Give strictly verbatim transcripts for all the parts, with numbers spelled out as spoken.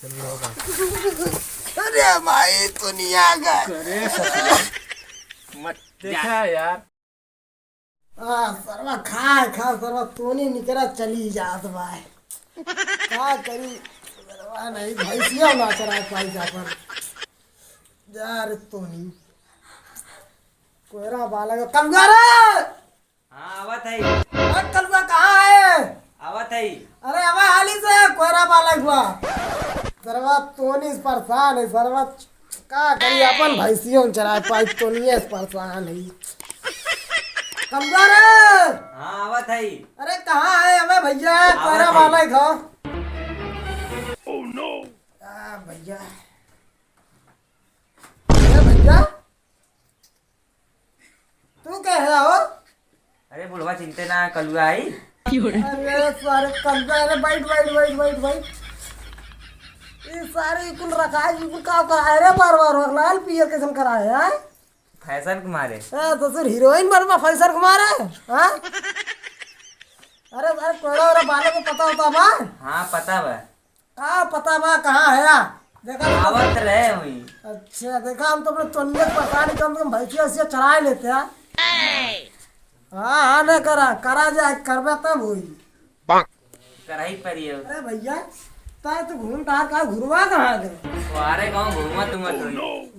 अरे भाई, दुनिया का। अरे ससुरा। मत देखा यार। आ, सरवा खाए, खा, सरवा तोनी निकरा चली जात बा। का करी, सरवा नहीं, भैंसिया ना चराए पाई जा पर। जा रे तोनी। कोयरा बालक, कलुआ रे! हाँ, आवत है। अरे कलुआ कहाँ है? आवत है। अरे आवा हाली से, कोयरा बालक हुआ। सरवा तोनी से परेशान है, सरवा का करी, अपन भैंसियों चराए पाई, तोनिये से परेशान है। कलुआ रे! हाँ, आवत है। अरे कहाँ है? अबे भैया, आवत कोयरा है। बालक हो। Oh no! आ, भैया। अरे भैया, तू के है हो? अरे बुढ़वा चिंते ना, कलुआ आई। अरे सारे कलुआ, अरे बैठ, बैठ, बैठ, बैठ, बैठ। ये सारे कुल रखाए, ये कुल का करा है रे बार बार, लाल पियर कैसन करा है, हाँ? फैशन के मारे। ए, तो सिर्फ हीरोइन बनबा फैशन के मारे, हाँ? अरे, अरे, कोयरा, ओरा बाले को पता होता बा? हाँ, पता बा। का पता बा, कहाँ है? देखा तो आवत रहे हुई। अच्छा, देखा, हम तो अपने तोनिया के पता नहीं, कम से कम भैंसिया वैसिया चराए लेते हैं। हाँ, हाँ, नहीं करा, करा जाए, करबे तब हुई। कराही पड़ी हो। अरे भैया, ताए तो घूम टहर का घुरवा कहाँ गए? तुम्हारे गाँव घूमत उमत हुई।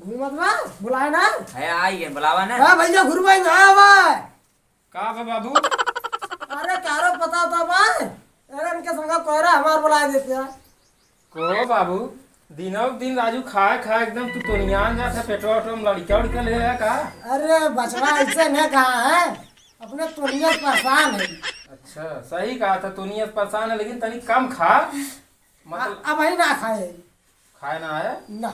घूमत बा, बुलाए ना? है, आई है, बुलावा ना। हाँ भैया, घुरवा ही ना आवा। का बा बाबू? अरे, तारो पता होता बा? अरे, इनके संग कोयरा हमार बुलाए देते हैं। को बाबू, दिनों दिन राजू खाए खाए एकदम तू तोनियान जात है, पेटवा वेटवा में लड़का उड़का ले है का? अरे, बचवा ऐसे न कहा है, अपने तोनिया से परेशान है। अच्छा, सही कहा था, तोनिया से परेशान है, लेकिन तनी कम खा। मतलब अ-, अब ही ना खाए। खाए ना आया? ना।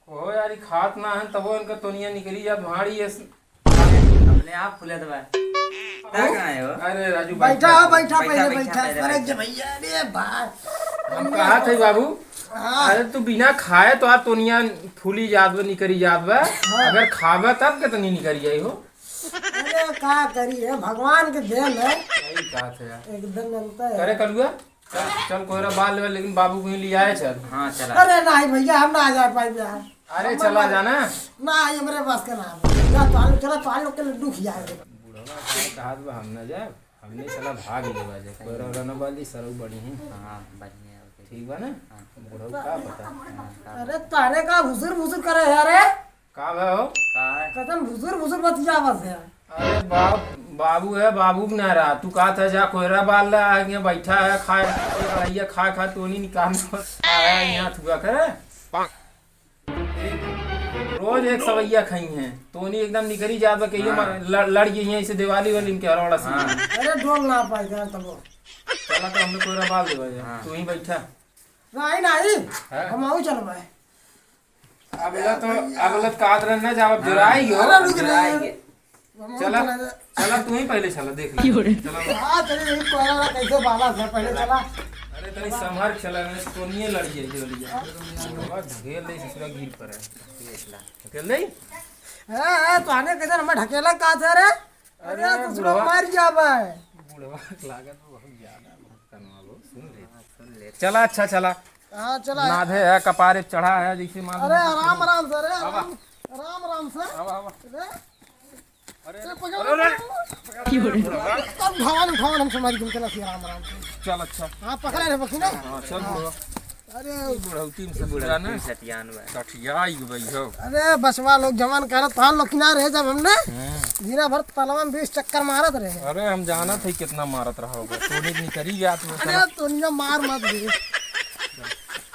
ओहो यार, ई खात ना है, तबो इनका तोनिया निकली जात, भाड़ी ये स-, अपने आप फुलत बा। का कहाँ है हो? अरे राजू, बैठा बैठा। हो, बैठा, बैठा, पहले बैठा, बैठा। पहले सरक बैठा। जा भैया, अरे भाई। हम कहा थे बाबू, हाँ। अरे तू बिना खाए तो आ तोनिया फूली जात बा, निकरी जात बा। हाँ। अगर खाबा तब कितनी निकरी जाई हो। अरे का करी है, भगवान के देन है। सही कहा थे यार। एकदम जनता है। अरे कलुआ, चल, चल कोयरा बाल लेवे, लेकिन बाबू को ही ले आए चल। हाँ, चला। अरे नहीं भैया, हम ना आ जा पाए यार। अरे हम चला ना जाना। ना, ये मेरे बस के ना है। जा, तो आलू चला, तो आलू के लड्डू खिया दे। बुढ़वा का कहा तो हम ना जाए, हमने चला भाग लेवा जाए। कोयरा वाला ना बाल दी, सरऊ बड़ी हैं। हाँ, बढ़िया है, ओके। ठीक बा ना? हाँ। बुढ़ऊ का पता। हाँ, का अरे तारे का भुसुर भुसुर करे है रे? का भा हो? का है? कसम भुसुर भुसुर बतियावत है। अरे बाप, बाबू है, बाबू के ना रहा। तू कहा था जा कोयरा बाल ले, आगे बैठा है, खाए, कढ़ैया खा खा तोनी निकाल आया है यहाँ थुआ करे। एक, रोज एक सवैया खाई हैं। तोनी एकदम निकरी जात बा, कहियो हाँ। मार-, लड़, लड़ गई हैं, इसे दिवाली वाली इनके हरौड़ा से। हाँ। अरे डोल ना पाई कर तबो। चला तो हमने कोयरा बाल देवा जा। हाँ। तू ही बैठा। नहीं, नहीं, हाँ? हम आऊ चलबे। अबला तो, अबला तो कात रह ना जाओ, हाँ। जराई हो। अरे रुक रे। जराई के। हम चला, चला जा। चला तू ही पहले चला, देख ले। क्यों रे? चला। हाँ, चलिए, यही कोयला वाला कैसे बाला था, पहले चला। अरे तनी संभर चला, नहीं तो तोनिये लड़ गई, लड़ गई। बाबा ढकेल दे, ससुरा गिर पड़े। ढकेल दे? हाँ, हाँ, तो आने के दिन हमें ढकेला का था रे? अरे, अरे, तो बुढ़वा। मर जाबे। बुढ़वा लागत बहुत ज्यादा, बहुत कनवा बहुत, सुन ले। हाँ, सुन ले। चला, अच्छा, चला। हाँ, चला। नाधे है, कपारे चढ़ा है, जैसे मान अरे, लो। आराम, आराम से, अरे, आवा। आराम, आराम से। आवा, आवा। अरे। अरे, अरे, पकड़, अरे, अरे। पकड़। क्यों रे? तब उठावन, उठावन, हम समाज घूम चला, आराम, आराम से। चल, अच्छा। हाँ, पकड़े रहे, बखी ना। हाँ, चल, बुढ़वा। अरे, ई बुढ़ौती में ई बुढ़ौती सतियान में बा। सतियान बा। सठियाई गई हो। अरे, बचवा लोग जवान करत तहान लोग किनारे है जब हमने हम्म। दिना भर तलवा में बीस चक्कर मारत रहे। अरे, हम जानत है कितना मारत रहा होगा। तोनी निकरी जात में अरे, साला। तोनिया मार मत दे।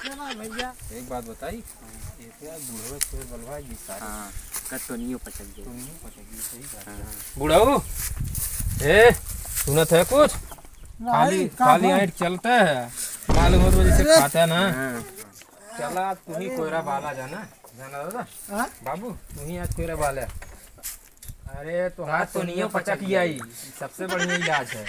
चला भैया। एक बात बताई, ये क्या बुढ़वे से बलवा ये सारे। हाँ, कत तोनियो पचक गई। तोनियो पचक गई, सही बात है। हाँ। बुढ़ऊ, ए, सुनत है कुछ? नहीं, खाली, का खाली बा? ऐंठ चलता है। मालूम हो तो जैसे अरे। खाता है ना। हाँ। चला, तू ही कोयरा बाला जाना, जाना दादा। हाँ? बाबू, तू ही आज कोयरा बाला। अरे, तो हाँ, हाथ तो नहीं तोनियो पचक पचक गई। गई, सबसे बढ़िया इलाज है।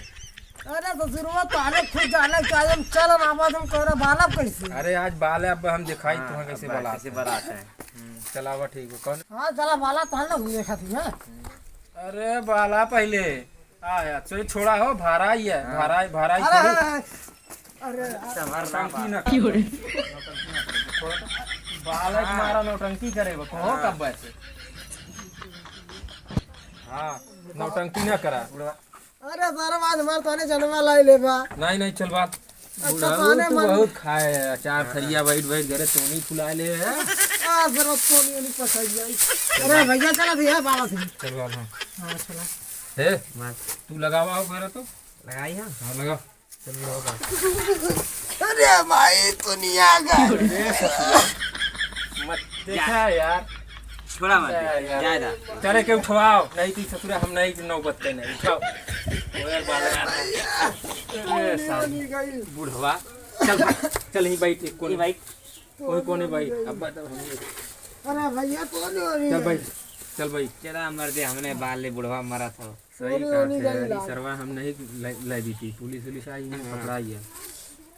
अरे, ससुरवा, तारे खुद जाने चाहिए, हम चल ना, बाद हम कोयरा बाला कैसे? अरे, आज बाला अब हम दिखाई हाँ, तुम्हें कैसे अब बाला कैसे आता है। बाला आता है। हम्म, चलावा, ठीक हो, कौन? हाँ, चला, बाला तो हम लोग देखा थी, हाँ। अरे, बाला पहले। आ यार, चलो छोड़ा हो, भारा ही है, हाँ। भारा, भारा ही अरे, छोड़ी। अरे, अरे, संभर ना टंकी बात। ना क्यों रे? टंकी ना बालक मारा नौटंकी करे बा, कहो हाँ। कब बस? हाँ, नौटंकी ना करा। अरे सरवा, हमार तोने जनवा लाई ले बा। नहीं, नहीं, चल बात। अच्छा, बुढ़ऊ, तोने तू मन बहुत खाए है, अचार थरिया बैठ बैठ घरे तोनी फुला ले है। आ, सरवा, तोनी ओनी पसाई जाई। अरे भैया, चला भैया, बाबा से। चल बात, हाँ। हाँ, चला। हे, मार। तू लगावा हो घरे तो? लगाई हाँ। हाँ, लगा। चल, लगा। अरे भाई, तू नहीं आ गए। मत देखा यार। छोड़ा मत, जा यार। जा, जा। चले के उठवाओ, नहीं तो ससुरा हम नहीं नौबत पे नहीं उठाओ। ओ यार, बाल यार। अरे साली। बुढ़वा, चल, चल ही बैठ, एक कोने। ये बैठ। कोई कोने बैठ, अब बता हम। अरे भैया, कौन हो रही चल है? बैठ, चल बैठ। चला मर्दे, हमने बाल ले बुढ़वा मरा था। सही अरे, कहा ओनी थे, गई अरे ला। सरवा हम नहीं लै, लै दी थी, पुलिस उलिस आई है, हाँ। पकड़ाई है।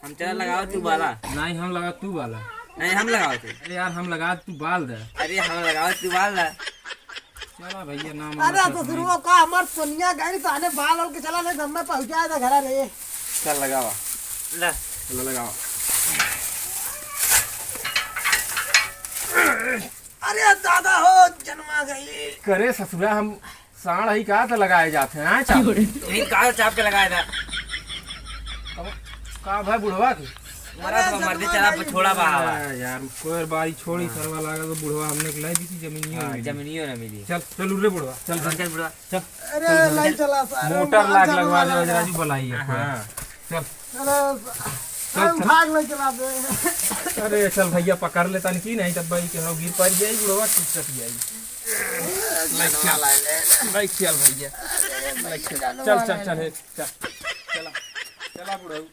हम चला लगाओ तू बाला। नहीं, हम लगा तू बाला। नहीं, हम लगाओ तू। अरे यार, हम लगा तू बाल दे। अरे, हम लगाओ तू बाल दे। चला भैया, ना अरे, मानो तो तो फिर नहीं। वो का हमार सोनिया गई तो आने बाल ओल के चला, नहीं तो हमें पहुंचा दे घरा रे। चल लगावा। ले। चला लगावा। अरे दादा हो, जन्मा गई। करे ससुरा, हम साँड़ ही का तो लगाए जाते हैं, हाँ, चाप? नहीं, का चाप के लगाए था? अब का भाई बुढ़वा के? मरा तो मर्दे चला, छोड़ा बा। अरे यार, कोई बारी छोड़ी, हाँ। सरवा लागा तो बुढ़वा हमने के लाई दी थी, जमीनियो हाँ, ना मिली। जमीनियो ना मिली। चल, चल उठ रे बुढ़वा, चल, हाँ, चल। चल बुढ़वा, चल। अरे, चल, लाई चल। चला, सारे मोटर मान लाग चला लगवा दे, भाई। राजू भलाई है। हाँ। हाँ, चल। अरे, चल, अरे, चल। उठा के ले चला दे। अरे, चल भैया, पकड़ ले तनकी, नहीं तब भाई के हो गिर पड़ जाई, बुढ़वा टूट सक जाई। ए, लाइक जनवा चल। ला ले। लाइक चल भैया। अरे, लाइक चल। भैया, चल, जनवा चल, ला चल, ले। हे, चल। चला, चला बुढ़ऊ।